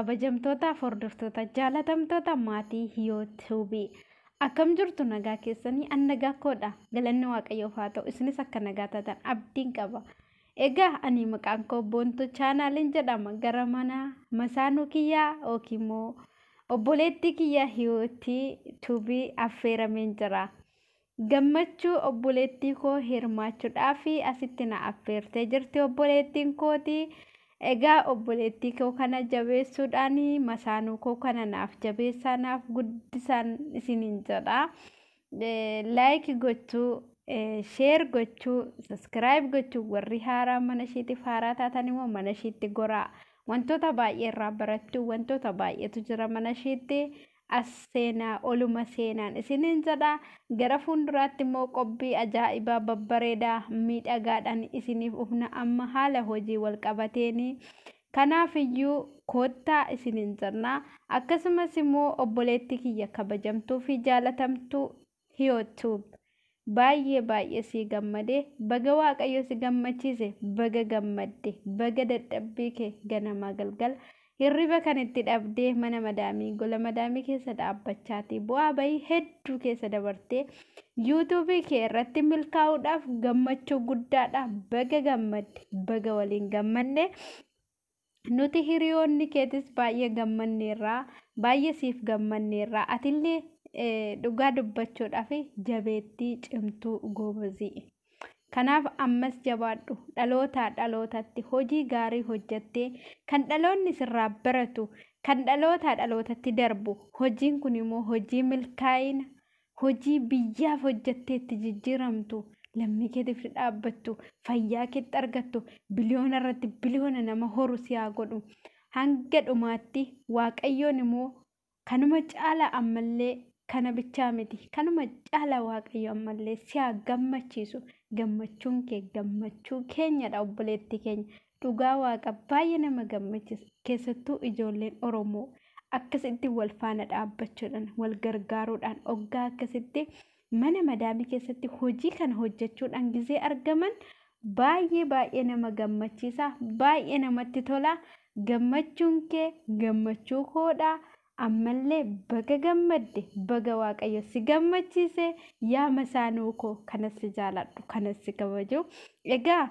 Kabajamtoota hordoftoota jaalatamtoota maatii Hiyoot Tuubii, akkam jirtu? Nagaa keessanii? An nagaa koodha, galanni Waaqayyoof haa ta'u. Isinis akka nagaa taatan abdiin qaba. Egaa ani maqaan koo Boontuu Chaanaaliin jedhama. Gara mana masaanuu kiyyaa yookiin immoo obboleettii kiyya Hiyootii Tuubii affeerameen jira. Gammachuu obboleettii koo hirmaachuudhaaf asitti na affeertee jirti obboleettiin kooti. Egaa obboleettii koo kana jabeessuudhaan masaanuu koo kana naaf jabeessaa, naaf guddisaan isiniin jedha. Like gochuu, share gochuu, subscribe gochuu, warri haaraa mana ishiitiif haaraa taatan immoo mana ishiitti goraa. Wantoota baay'ee irraa barachuu, wantoota baay'eetu jira mana ishiitti. As seenaa, oluma seenaan isiniin jedha. Gara fuulduraatti immoo qophii ajaa'ibaa babbareedaa miidhagaadhaan isiniif ufna, amma haala hojii wal qabateeni. Kanaaf iyyuu koottaa isiniin jenna. Akkasumas immoo obboleettii kiyya kabajamtuu fi jaalatamtuu Hiyoot Tuub, baay'ee baay'ee sii gammade. Baga Waaqayyo si gammachiise, baga gammadde, baga dadhabbii kee ganamaa galgala hirriba kan itti dhabdee mana madaamii, gola madaamii keessa dhaabbachaati bu'aa bayii hedduu keessa dabartee yuutuubii kee irratti milkaa'uudhaaf gammachuu guddaadha. Baga gammadde, baga waliin gammanne. Nuti hiriyoonni keetis baay'ee gammanneerraa, baay'ee siif gammanneerraa. Atillee dhugaa dubbachuudhaaf jabeettii cimtuu goobazii. Kanaaf ammas jabaadhu. Dhalootaa dhalootatti hojii gaarii hojjettee kan dhaloonni sirraa baratu, kan dhalootaa dhalootatti darbu, hojiin kun immoo hojii milkaa'ina, hojii biyyaaf hojjettee itti jijjiiramtu, lammii keetiif dhaabbattu, fayyaa keetti argattu, biliyoona irratti biliyoona nama horu si haa godhu. Hanga dhumaatti Waaqayyoon immoo kanuma caalaa ammallee, kana bichaa miti, kanuma caalaa Waaqayyo ammallee si haa gammachiisu. Gammachuun kee gammachuu keenyadha, obboleettii keenya. Dhugaa Waaqa baay'ee nama gammachiisa. Keessattuu ijoolleen Oromoo akkasitti wal faana dhaabbachuudhaan, wal gargaaruudhaan, oggaa akkasitti mana madaamii keessatti hojii kana hojjechuudhaan gizee argaman baay'ee baay'ee nama gammachiisa, baay'ee namatti tola. Gammachuun kee gammachuu koodha. Ammallee baga gammadde, baga Waaqayyo si gammachiise. Yaa masaanuu koo, kanas si jaaladhu, kanas si kabaju. Egaa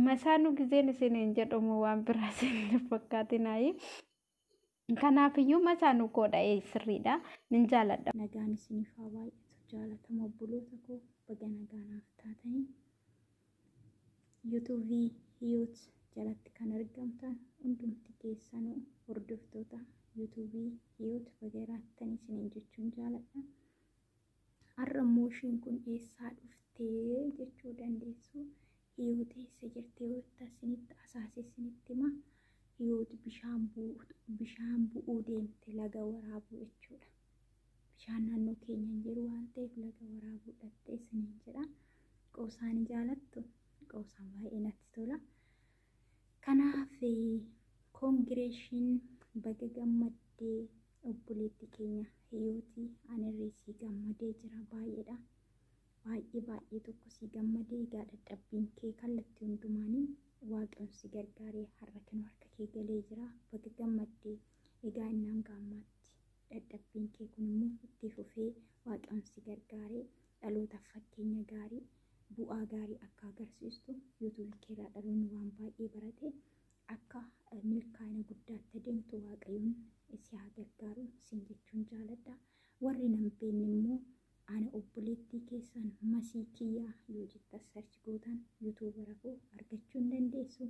masaanuu gizeen isiniin jedhamu waan biraa isin fakkaatinaayi. Kanaafiyyuu masaanuu koodha, sirriidha, nin jaaladha. Nagaan isiniif haa baay'atu, jaalatama obboloota koo, baga nagaa naaf taatanii. Yuutuubii Hiyoot jalatti kan argamtan hundumti keessanuu hordoftoota yuutuubii Hiyoot, baga jiraattanii isiniin jechuun jaaladha. Har'a immoo ishiin kun eessaa dhuftee jechuu dandeessu. Hiyoot eessa jirtee yoo isinitti asaase isinitti hima. Hiyoot bishaan bu'uu deemte, laga waraabuu jechuudha. Bishaan naannoo keenya hin jiru waan ta'eef laga waraabuu dhattee isiniin jedha. Qoosaan jaalattu, qoosaan baay'ee natti tola. Kanaaf congratulation, baga gammaddee obboleetti keenya Hiyootii. Anirree sii gammadee jira baay'eedha. Baay'ee baay'ee tokko sii gammadee. Egaa dadhabbiin kee kallattii hundumaanii Waaqayyoon si gargaaree har'a kan harka kee galee jira. Baga gammaddee. Egaa inni hanga ammaatti dadhabbiin kee kun immoo itti fufee Waaqayyoon si gargaaree dhalootaaf fakkeenya gaarii, bu'aa gaarii akka agarsiistu, yuutuubii keerraa dhaloonni waan baay'ee barate akka milkaa'ina guddaatti adeemtu Waaqayyoon si haa gargaaru sin jechuun jaaladha. Warri nan beekne immoo ana obboleettii keessan Masii Kiyyaa yoo jettan search gootan yuutuubara koo argachuu hin dandeessu.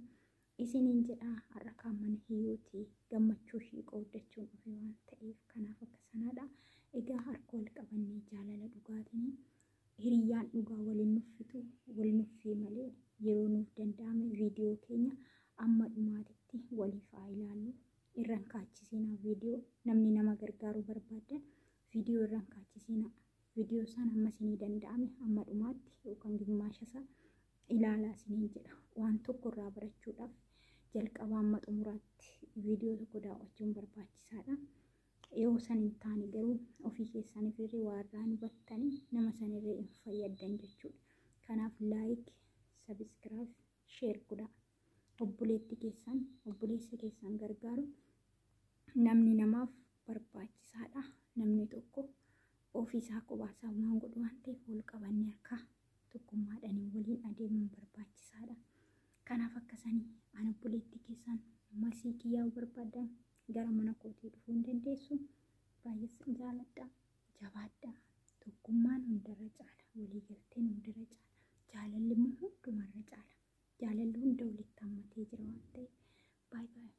Isiniin jedha, har'a kaan mana Hiyootii gammachuu ishii qooddachuun dhufe waan ta'eef kanaaf akka sanaadha. Egaa harka wal qabannee jaalala dhugaatiin, hiriyyaan dhugaa waliin nuffitu wal nuffii malee, yeroo nuuf danda'ame viidiyoo keenya amma dhumaatitti waliif haa ilaallu. Irraan kaachisiinaa viidiyoo. Namni nama gargaaruu barbaaddan viidiyoo irraan kaachisiinaa. Viidiyoo isaan amma isinii danda'ame amma dhumaatti yookaan gimmaasha isaa ilaalaa isiniin jedha. Waan tokko irraa barachuudhaaf jalqaba amma xumuraatti viidiyoo tokko daawwachuun barbaachisaadha. Yoo san hin taane garuu ofii keessaniif irree waa irraa hin hubattanii, nama sanirree hin fayyaddan jechuudha. Kanaaf like, subscribe, share godhaa. Obboleetti keessan, obboleessa keessan gargaaru. Namni namaaf barbaachisaadha. Namni tokko ofiisaa qobaasaa waan godhu waan ta'eef wal qabannee harkaa tokkummaadhaan waliin adeemuun barbaachisaadha. Kanaaf akkasanii ana obboleettii keessan masii kiyyaa barbaadan gara mana kootii dhufuu hin dandeessu. Baay'ee sin jaaladha. Jabaadha. Tokkummaan hundarra caala. Waliigalteen hundarra caala. Jaalalli immoo hundumarra caala. Jaalalli hunda walitti hammatee jira waan ta'eef. Baay'ee baay'ee.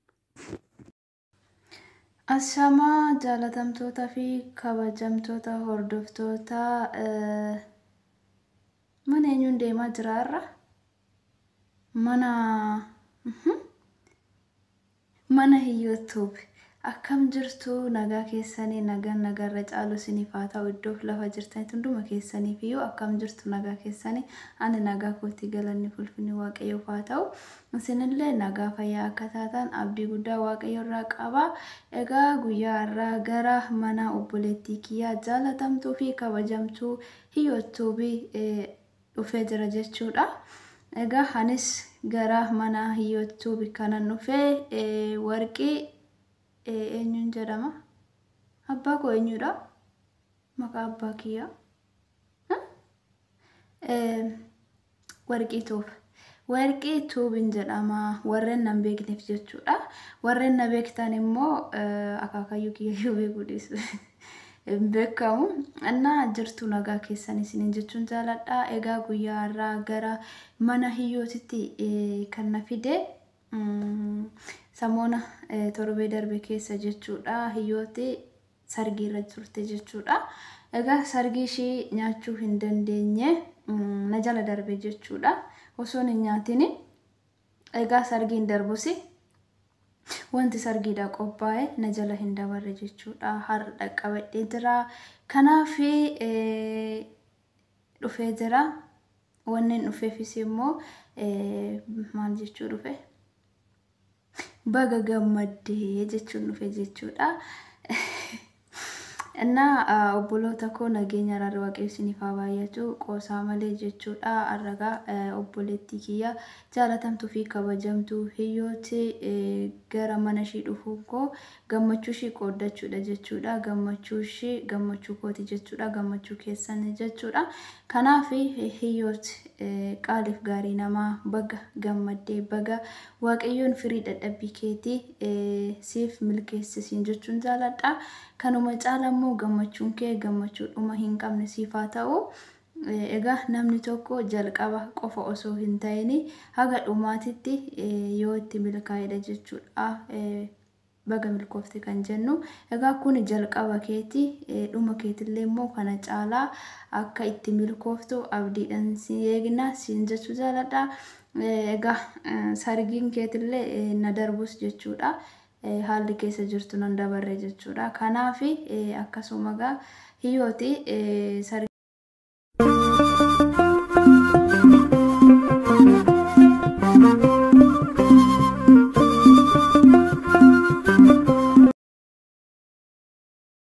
Ashamaa jaalatamtoota fi kabajamtoota hordoftoota mana eenyuun deemaa jira har'a? Mana mana Hiyyootuub. Akkam jirtu nagaa keessanii nagaan nagaarra caalu isiniif haa ta'u iddoof lafa jirtanitti hunduma keessaniif iyyuu akkam jirtu nagaa keessanii ani nagaa kootii galanni fulfinni waaqayyoof haa ta'u isinillee nagaa fayyaa akka taatan abdii guddaa waaqayyo irraa qaba. Egaa guyyaa har'aa gara mana obboleettii kiyyaa jaalatamtuu fi kabajamtuu Hiyyootuubii dhufee jira jechuudha. Egaa anis gara mana Hiyyootuubii kanan dhufee warqii eenyuun jedhama? Abbaa koo eenyudha? Maqaa abbaa kiyyaa? Warqii Tuub. Warqii Tuubiin jedhama. Warreen na hin beekneef jechuudha. Warreen na beektan immoo akaakayyuu kiyyayyuu beekuu dhiisu. Hin beekamu. Innaa jirtu nagaa keessan isiniin jechuun jaaladha. Egaa guyyaa har'aa gara mana Hiyyootitti kan na fide samoona torbee darbe keessa jechuudha. Hiyyooti sargii irra turte jechuudha. Egaa sargii ishii nyaachuu hin dandeenye na jala darbe jechuudha. Osoo hin nyaatin egaa sargiin darbus wanti sargiidha qophaa'e na jala hin dabarre jechuudha. Har'a dhaqqabadhee jira. Kanaaf dhufee jira. Wanneen dhufeefis immoo maal jechuu dhufe? Baga gammaddee jechuun dhufe jechuudha. Innaa obboloota koo nageenya araarri waaqayyo isiniif haa baay'atu qoosaa malee jechuudha. Har'agaa obboleettii kiyya jaalatamtuu fi kabajamtuu Hiyyooti gara mana ishii dhufuun koo gammachuu ishii qooddachuudha jechuudha. Gammachuu ishii gammachuu kooti jechuudha. Gammachuu keessan jechuudha. Kanaaf Hiyyooti qaaliif gaarii namaa baga gammaddee baga waaqayyoon firii dadhabbii keetii siif milkeessisiin jechuun jaaladha. Kanuma caala immoo gammachuun kee gammachuu dhuma hin qabne siif haa ta'u. Egaa namni tokko jalqaba qofa osoo hin ta'in haga dhumaatitti yoo itti milkaa'edha jechuudha. Baga milkoofte kan jennu. Egaa kun jalqaba keeti dhuma keetillee immoo kana caalaa akka itti milkooftu abdiidhaan si eegna siin jechuu jaaladha. Egaa sargiin keetillee na darbus jechuudha. Haalli keessa jirtu nan dabarre jechuudha. Kanaaf akkasuma egaa Hiyyooti sargii.